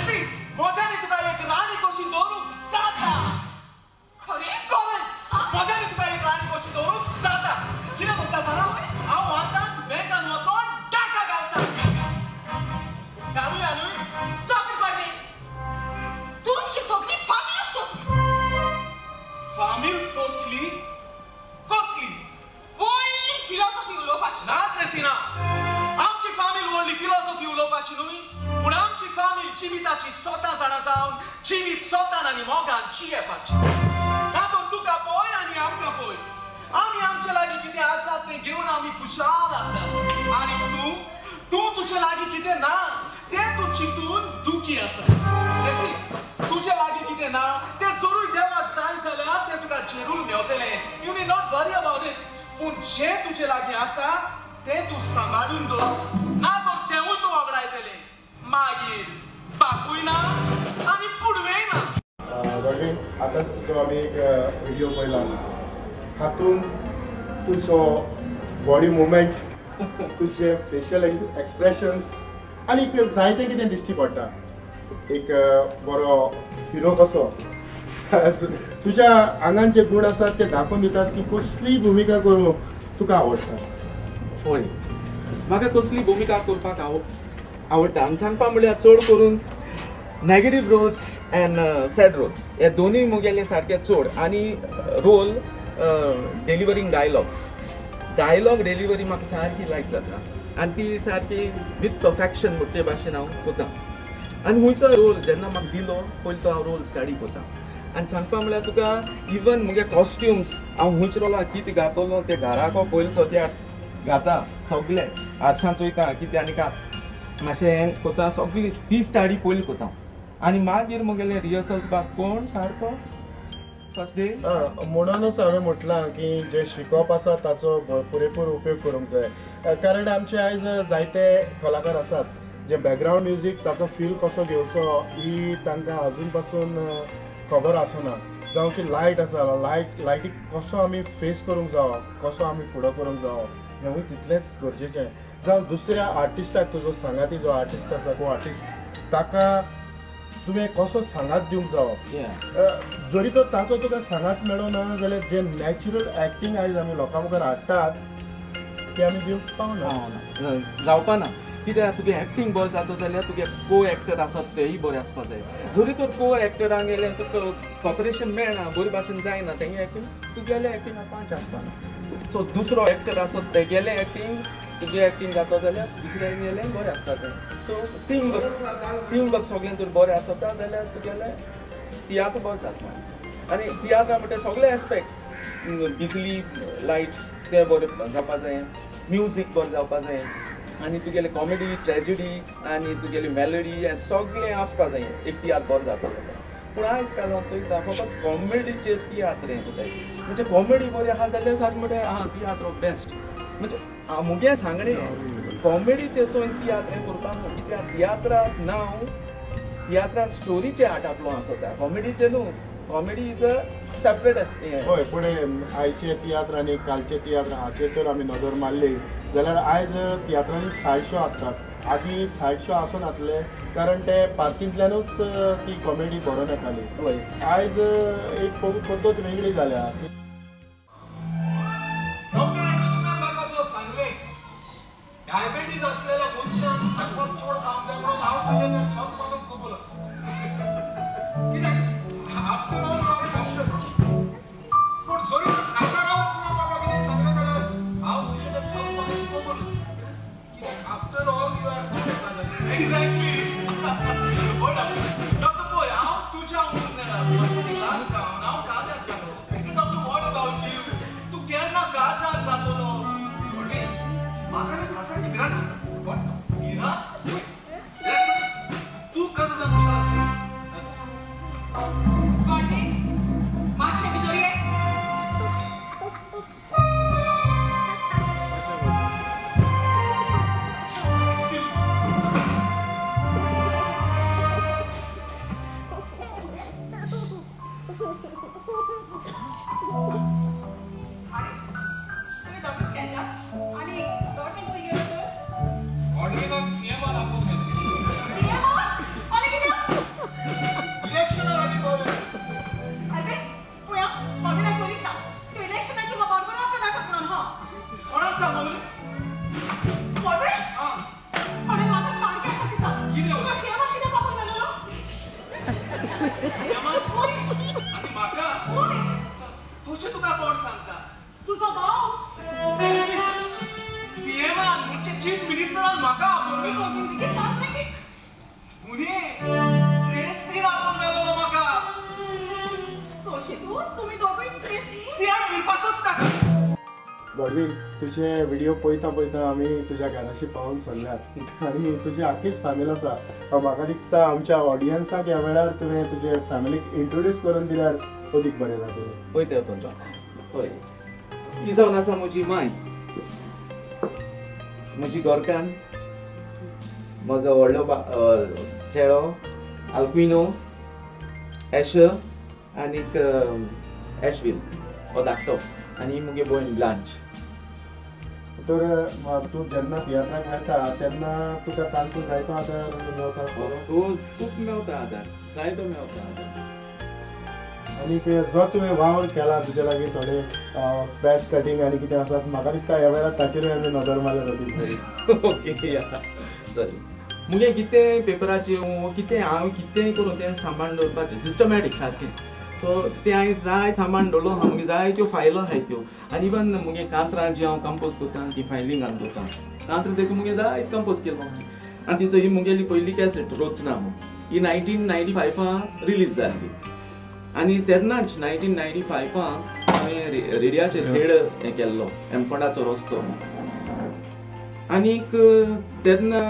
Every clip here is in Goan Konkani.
ट्रेसी, म्हज्यानी तुका एक राणी कशी दवरूंक जाता. खरेंच? खरेंच, म्हज्यानी तुका एक राणी कशी दवरूंक जाता. कितें म्हणटा जाणा, हांव आतांच बँकान वचोन टाका घालता. घालुया न्हय? स्टॉप it Godwin, तुमची सगळी फामिलूच तसली. फामील तसली? कसली? व्हडली फिलॉसॉफी उलोवपाची. ना ट्रेसी ना, आमची फामील व्हडली फिलॉसॉफी उलोवपाची न्हय, पूण आमची फामील जिविताची स्वता जाणा जावन जिवीत स्वतान आनी मोगान जियेवपाची. ना तर तुका पळय आनी आमकां पळय, आमी आमचे लागीं कितें आसा तें घेवन आमी खुशाल आसात, आनी तूं तूं तुजे लागीं कितें ना तें तूं चिंतून दुखी आसा. ट्रेसी, तुजे लागीं कितें ना तें जरूय देवाक जाय जाल्यार तें तुका जरूर मेवतलें. You need not worry about it. पूण जें तुजे लागीं आसा तें तूं सांबाळून दवर, ना तर तेंवूय तूं वगडायतलें. मागीर बापूय ना आनी पुडवेय ना. गॉडवीन, आतांच तुजो आमी एक व्हिडियो पळयला, हातूंत तुजो बॉडी मुवमेंट, तुजे फेशियल एक्सप्रेशन्स आनी जायतें कितें दिश्टी पडटा. एक बरो हिरो कसो तुज्या आंगान जे गूण आसात ते दाखोवन दितात की कसली भुमिका करूंक तुका आवडटा. हय, म्हाका कसली भुमिका करपाक आवडटा आनी सांगपा म्हळ्यार चड करून negative roles and sad role हे दोनूय म्हगेले सारके चड. आनी role delivering dialogues, dialogue delivery म्हाका सारकी लायक जाता आनी ती सारकी विथ परफेक्शन म्हणटे भाशेन हांव करता. आनी खंयचो रोल जेन्ना म्हाका दिलो पयलीं तो हांव रोल स्टडी करता. आनी सांगपा म्हळ्यार तुका इवन म्हगे कॉस्ट्युम्स हांव खंयच्या रोलाक कितें घातलो तें घराको पयलीं सद्या घाता, सगळें आरशान चोयता कितें आनी का मातशें हें करता, सगळी ती स्टडी पयलीं करता आनी मागीर म्हगेले रिहर्सल्स बाग कोण सारको फर्स्ट डे. म्हणूनच हांवें म्हटलां की जें शिकप आसा ताचो पुरेपूर उपयोग करूंक जाय, कारण आमचे आयज जायते कलाकार आसात जे बॅकग्रावंड म्युजीक ताचो फील कसो घेवचो ही तांकां अजून पासून खबर आसना. जावं ती लायट आसा, लायटीक कसो आमी फेस करूंक जावो, कसो आमी फुडो करूंक जावो हेंवूय तितलेंच गरजेचें. जावं दुसऱ्या आर्टिस्टाक, तुजो सांगाती जो आर्टिस्ट आसा, को आर्टिस्ट, ताका तुवें कसो सांगात दिवंक जावो. जरी तर ताचो तुका सांगात मेळो ना जाल्यार जे नॅचरल एक्टींग आयज आमी लोकां मुखार हाडटात ते आमी दिवंक पावना, जावपा ना. कित्याक तुगे एक्टींग बरो जाता जाल्यार तुगे को एक्टर आसात तेय बरे आसपा जाय. जरी तर को एक्टरांक गेल्यार तुका कॉपरेशन मेळना, बरे भाशेन जायना तेंगे एक्टींग, तुगेलें एक्टींग पांच आसपा ना. सो दुसरो एक्टर आसत तेगेलें एक्टींग तुजें एक्टींग जाता जाल्यार दुसऱ्यान गेलें बरें आसता तें. सो टीम वर्क सगळें तर बरें आसता जाल्यार तुगेलें तियात्र बरो जाता. आनी तियात्रा म्हणटा सगळे एस्पेक्ट्स, बिजली लायट्स ते बरे जावपा जाय, म्युजीक बरें जावपा जाय, आनी तुगेले कॉमेडी, ट्रेजिडी आनी तुगेली मेलोडी आनी सगळें आसपा जाय एक तियात्र बरो जाता जाल्यार. पूण आयज काल हांव चोयता फकत कॉमेडीचेर तियात्र हें करताय, म्हणजे कॉमेडी बरी आसा जाल्यार सारकें म्हणटा आं तियात्र बेस्ट. म्हणजे म्हगे सांगणें कॉमेडीचेर तुवें तियात्र हें करपाक न्हू, कित्याक तियात्राक नांव तियात्रा स्टोरीचेर आटापलो आसता, कॉमेडीचेर न्हू. कॉमेडी is a separate आसता. हय, पूण आयचे तियात्र आनी कालचे तियात्र हाचेर तर आमी नदर मारली जाल्यार आयज तियात्रांनी सायड शो आसतात. आदीं सायड शो आसनासले कारण ते पार्टींतल्यानूच ती कॉमेडी बरोवन येताली. हय, आयज एक पद्दत वेगळी जाल्या. डायबेटीज असलेल्या मनशान साकर चड खावंक जाय म्हणून हांव तुजें तें सत मानून कबूल आसा. कित्याक आफ्टर ऑल हांव डॉक्टर, पूण जरी खासा रावन तुवें म्हाका कितें सांगलें जाल्यार हांव तुजें तें सत मानून कबूल, कित्याक after all you are not a काजारी. Exactly. Doctor पळय, हांव तुज्या ल्हान जावन हांव काजार जालो. Doctor, what about you? तूं केन्ना काजार जातलो? म्हाका न्ही काजाराची भिरांत दिसता. भिरांत? तूं काजार जावंक शकता. गॉडवीन, मातशें भितर ये. Excuse me. मर्विन, तुजे व्हिडिओ पळयता पळयता आमी तुज्या घराशी पावून सरल्यात आनी तुजी आखीच फॅमिली आसा. म्हाका दिसता आमच्या ऑडियन्साक ह्या वेळार तुवें तुजे फॅमिलीक इंट्रोड्यूस करून दिल्यार अदीक बरें जातलें. पळयता तुमच्या हय, ही जावन आसा म्हजी माय, म्हजी गोरकान, म्हजो व्हडलो चेडो आल्क्विनो, एशर आनीक एशवील हो धाकटो, आनी मुगे भयण ब्लांच. तर तूं जेन्ना तियात्राक वता तेन्ना तुका तांचो जायतो आदार मेवता? ऑफकोर्स, खूब मेवता आदार, जायतो मेवता आदार. आनीक जो तुवें वावर केला तुजे लागीं थोडे प्रेस कटींग आनी कितें आसा, म्हाका दिसता ह्या वेळार ताचेरूय आमी नदर मारल्यार अदीक बरी. ओके, या चल. मुगे कितें पेपराचेर कितें हांव कितेंय करूं तें सांबाळून दवरपाचें सिस्टमॅटीक सारकें. सो तें हांवें जाय सामान दवरलो आहा, मुगे जायत्यो फायलो आहाय त्यो. आनी इवन मुगे कांतरां जी हांव कंपोज करता ती फायलींग घालून दवरता. कांतरां देखून मुगे जायत कंपोज केलो आहा. आनी तिचो ही मुगेली पयली कॅसेट रोचना म्हूण ही 1995 रिलीज जाल्ली. आनी तेन्नाच 1995 हांवें रेडियाचेर खेळ हें केल्लो, एमकोंडाचो रस्तो. आनीक तेन्ना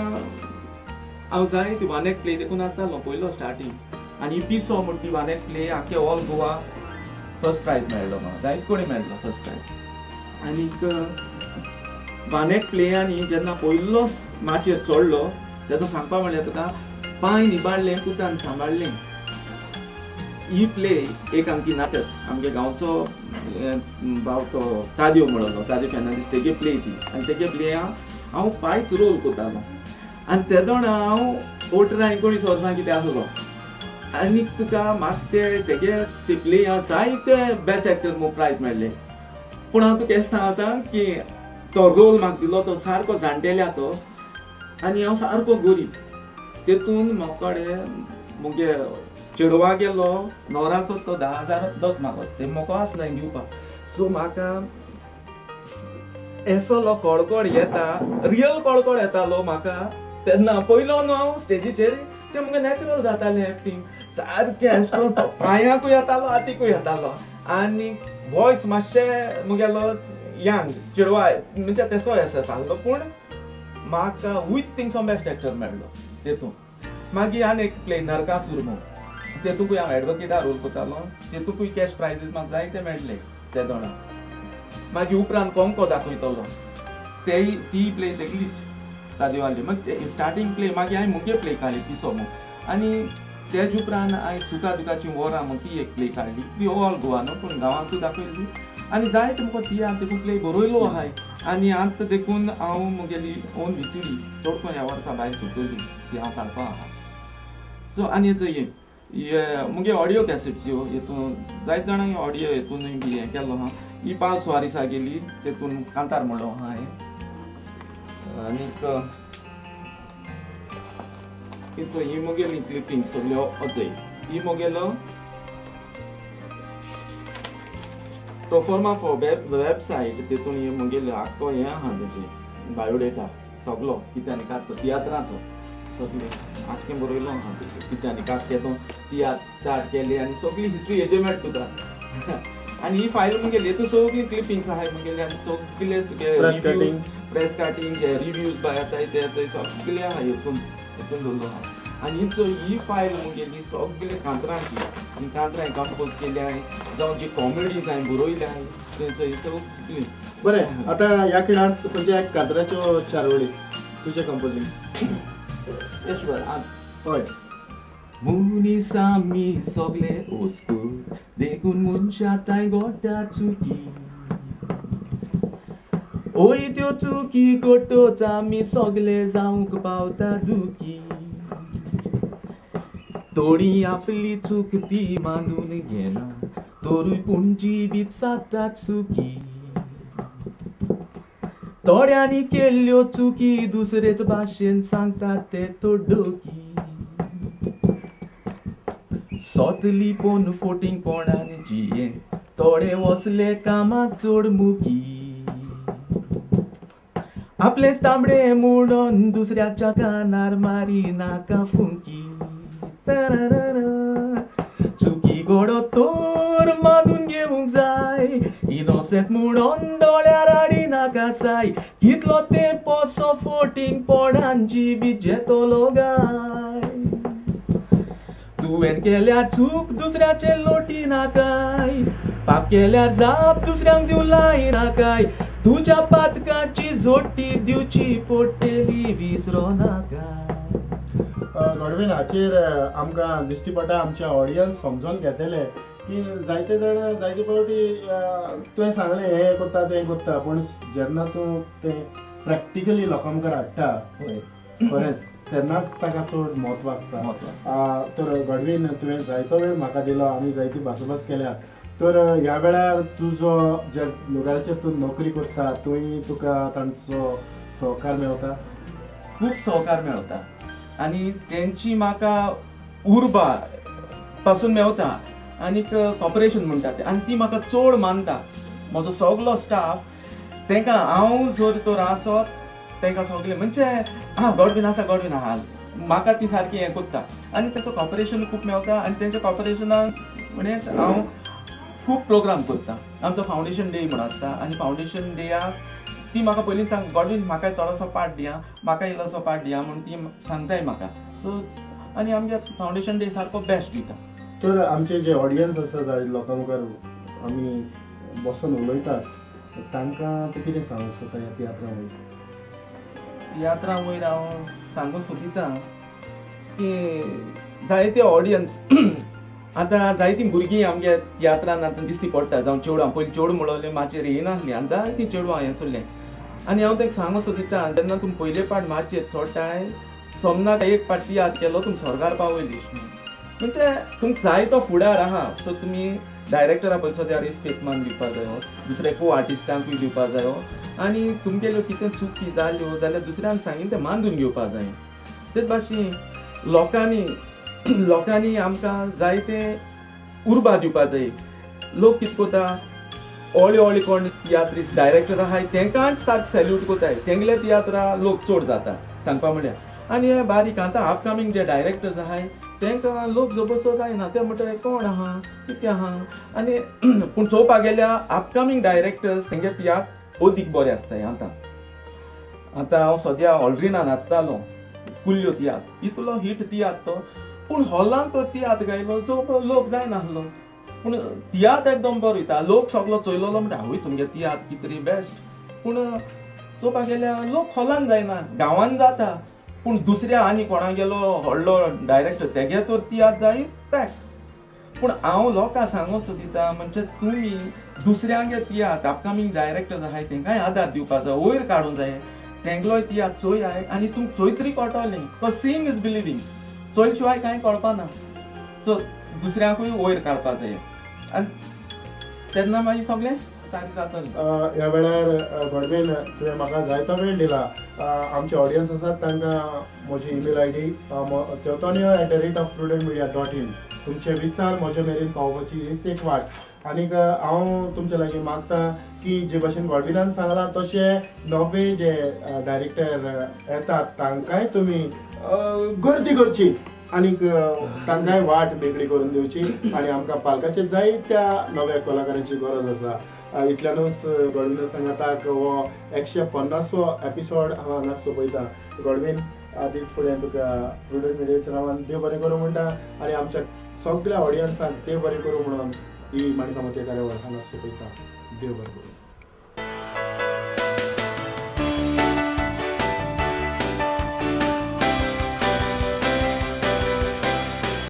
हांव जाय ती वन एक प्ले देखून आसतालो पयलो स्टार्टींग. आनी पिसो म्हण ती वन एक प्ले आख्खे ऑल गोवा फर्स्ट प्रायज मेळ्ळो म्हाका, जायत कडेन मेळ्ळो फर्स्ट प्रायज. आनीक वन एक प्ले आनी जेन्ना पयलो माचयेर चडलो तेन्ना सांगपा म्हणल्यार तुका पांय निबाडलें पुतान सांबाळ्ळें. ही प्ले एक आमची नाटक आमगे गांवचो भाव तो ताद्यो म्हणलो, ताद्यो फेर्नांडीस, तेगे प्ले ती. आनी तेगे प्ले हांव पांयच रोल करतालो. आनी तेदोण हांव 18 19 वर्सां कितें आसलो. आनी तुका म्हाका ते तेगे ते प्ले हांव जायते बेस्ट एक्टर म्हूण प्रायज मेळ्ळें. पूण हांव तुका हें सांगता की तो रोल म्हाका दिलो तो सारको जाणटेल्याचो आनी हांव सारको गरीब. तेतून म्हाका कडेन मुगे चेडवा गेलो नवराचो तो 10,000 दत म्हाका, ते म्हाका आसना दिवपाक. सो म्हाका एसलो कडकड येता, रियल कडकड येतालो म्हाका तेन्ना पयलो न्हू हांव स्टेजीचेर, तें मुगे नॅचरल जातालें एक्टींग सारकें. अशें करून पांयांकूय येतालो, हातीकूय येतालो. आनी वॉयस मातशें मुगेलो यंग चेडवा म्हणजे तेसो एस आसलो, पूण म्हाका विथ थिंगसो बेस्ट एक्टर मेळ्ळो तेतून. मागीर आनी एक प्ले नरकासूर म्हूण, तेतूंकूय हांव एडवोकेटा रोल करतालो, तेतूंकूय कॅश प्रायजीस म्हाका जायते मेळ्ळे ते दोणा. मागीर उपरांत कोंको दाखयतलो तेय ती प्ले तेगलीच तादेवाली. मागीर स्टार्टींग प्ले मागीर हांवें मुगे प्ले काडली पिसो म्हूण. आनी तेज उपरांत हांवें सुखा दुखाची वरां म्हूण ती एक प्ले काडली, ती ऑल गोवा न्हू पूण गांवांतूय दाखयल्ली. आनी जायते म्हाका तियात्र देखून प्ले बरयलो आहाय. आनी आतां देखून हांव मुगेली ओन विसिडी चड करून ह्या वर्सा भायर सोदतली ती हांव काडपा आहा. सो आनी हें मुगे ऑडियो कॅसेट्स ह्यो हेतून जायते जाणांक ऑडियो हेतूनय बी हें केल्लो आहा. ही पाल सुवारीसा गेली तेतून कांतार म्हणलो आहा हांवें. आनीक ही मुगेली क्लिपींग सगल्यो अजय, ही मुगेलो प्रोफॉर्मा फॉर वेबसायट, तेतून हे मुगेले आख्खो हें आहा तुजें बायोडेटा सगलो कितें आनी कांत तियात्राचो सगळें आख्खें बरयलो आहा तुजें कितें आनी कांत केदो तियात्र स्टार्ट केले आनी सगळी हिस्ट्री हेजे मेळटा तुका. आनी ही फायल मुगेली हेतून सगळी क्लिपिंग्स आहाय मुगेली आनी सगळे तुगे रिव्यूज, प्रेस कटिंग, जे रिव्यूज येताय ते सगळे आहा हेतून हेतून दवरलो आहा. आनी ही फायल मुगेली सगळे कांतरांची, आनी कांतरां कंपोज केल्या जावं जी कॉमेडीज हांवें बरयल्या तेंचो सगळी. बरें, आतां ह्या खिणांत तुमच्या कांतराच्यो चार वळी तुजें कंपोजींग. ईश्वर हय. मनीस आमी सगळे ओस्कूर देखून मनशा तांय गोट्या चुकी, ओय त्यो चुकी गोटोच आमी सगळे जावंक पावता दुखी. थोडी आपली चूक ती मानून घेना तरूय पूण जिवीत जाता चुकी. थोड्यांनी केल्ल्यो चुकी दुसरेच भाशेन सांगता ते तोडकी. सोतली पोन फोटिंगपणान जिये थोडे वसले कामाक चड मुकी. आपलेंच तांबडे म्हणून दुसऱ्याच्या कानार मारी नाका फुंकी. चुकी गोडो तर मानून घेवंक जाय, इनोसेंत म्हणून दोळ्यार हाडिना नाका साय कितलो तेंप असो फोटींग पोडान जिवीत जेतलो गाय तुवें केल्या चूक दुसऱ्याचे लोटी नाकाय पाप केल्यार जाप दुसऱ्यांक दिवं लाय नाकाय तुज्या पातकाची जोटी दिवची पडटली विसरो नाका. गॉडवीन हाचेर आमकां दिश्टी पडटा आमचे ऑडियन्स समजून घेतले की जायते जाण जायते फावटी तुवें सांगलें हें करता तें करता पूण जेन्ना तूं तें प्रॅक्टिकली लोकां मुखार हाडटा खरेंच तेन्नाच ताका चड म्हत्व आसता. तर गॉडवीन तुवें जायतो वेळ म्हाका दिलो आमी जायती भासाभास केल्या तर ह्या वेळार तुजो ज्या लोकांचेर तूं नोकरी करता थंय तुका तांचो सहकार मेळटा? खूब सहकार मेळटा आनी तेंची म्हाका उर्बा पासून मेवता आनीक कॉपरेशन म्हणटा तें आनी ती म्हाका चड मानता. म्हजो सगलो स्टाफ तांकां हांव जर तर आसत तांकां सगलें म्हणजे आं गॉडवीन आसा गॉडवीन आहा म्हाका ती सारकी हें करता आनी तांचो कॉपरेशन खूब मेवता आनी तेंच्या कॉपरेशनान म्हणजे हांव खूब प्रोग्राम करता. आमचो फावंडेशन डे म्हूण आसता आनी फावंडेशन डेयाक ती म्हाका पयलींच सांग गॉडवीन म्हाका थोडोसो पार्ट दिया म्हाका इल्लोसो पार्ट दिया म्हूण ती सांगताय म्हाका. सो आनी आमगे फावंडेशन डे सारको बेस्ट दिता. तर आमचे जे ऑडियन्स आसा जाय लोकां मुखार आमी बसून उलयतात तांकां तूं कितें सांगूंक सोदता ह्या तियात्रा वयर? तियात्रा वयर हांव सांगूंक सोदिता की जायते ऑडियन्स आतां जायतीं भुरगीं आमगे तियात्रान आतां दिसती पडटा जावं चेडवां पयलीं चेडूं म्हणलें माचयेर येयनासलीं आनी जायतीं चेडवां हें सोडलें आनी हांव तांकां सांगूंक सोदिता जेन्ना तुमी पयले पाट माचयेर चडटाय सोमनाक एक पाट तियात्र केलो तुमी स्वर्गार पावयली म्हणजे तुमकां जाय तो फुडार आहा. सो तुमी डायरेक्टरा पयलीं सद्या रिस्पेक्ट मान दिवपा जायो दुसरे को आर्टिस्टांकूय दिवपा जायो आनी तुमगेल्यो कितें चुकी जाल्यो जाल्यार दुसऱ्यान सांगीन तें मानून घेवपा जाय. तेच भाशेन लोकांनी लोकांनी आमकां जायते उर्बा दिवपा जाय. लोक कितें करता होळी होळी कोण तियात्रिस्ट डायरेक्टर आहाय तांकांच सारकें सॅल्यूट करताय तेंगले तियात्रा लोक चड जाता सांगपा म्हळ्यार. आनी हे बारीक आतां अपकमींग जे डायरेक्टर्स आहाय तांकां लोक जबरचो जायना ते म्हणटा कोण आहा कितें आहा आनी पूण चोवपाक गेल्यार अपकमींग डायरेक्टर्स तेंगे तियात्र अदीक बरे आसताय. आतां आतां हांव सद्या ऑल्ड्रिना नाचतालो कुल्ल्यो तियात्र इतलो हिट तियात्र तो पूण हॉलान तो तियात्र गायलो जो लोक जायनासलो पूण तियात्र एकदम बरो वयता लोक सगलो चोयलोलो म्हणटा आवय तुमगे तियात्र कितें बेस्ट पूण चोवपाक गेल्यार लोक हॉलान जायना गांवान जाता पूण दुसऱ्या आनी कोणागेलो व्हडलो डायरेक्टर तेगे तर तियात्र जाय पॅक. पूण हांव लोकांक सांगूंक सोदिता म्हणजे तुमी दुसऱ्यांगे तियात्र अपकमींग डायरेक्टर्स आहाय तेंकांय आदार दिवपा जाय वयर काडूंक जाय तेंगलोय तियात्र चोयाय आनी तुमकां चोय तरी कळटलें because seeing is believing Choyal शिवाय कांय कळपाना. सो दुसऱ्यांकूय वयर काडपा जाय आनी तेन्ना मागीर सगळें सारकें जातलें. ह्या वेळार गॉडवीन तुवें म्हाका जायतो वेळ दिला. आमचे ऑडियन्स आसात तांकां म्हजी ईमेल I D teotonio@prudentmedia.in तुमचे विचार म्हजे मेरेन पावोवपाची हीच एक वाट. आनीक हांव तुमचे लागीं मागता की जे भाशेन गॉडविनान सांगलां तशें नवे जे डायरेक्टर येतात तांकांय तुमी गर्दी करची आनीक तांकांय वाट मेकळी करून दिवची आनी आमकां पालकाचे जायत्या नव्या कलाकारांची गरज आसा. इतल्यानूच गॉडविना सांगाताक हो 150वो एपिसोड हांव हांगा सोंपयता. गॉडवीन आदींच फुडें तुका प्रुडंट मिडियाच्या नांवान देव बरें करूं म्हणटा आनी आमच्या सगळ्या ऑडियन्सांक देव बरें करूं म्हणून ही माणकामती कार्यावळ हांगा सोंपयता. देव बरें करूं.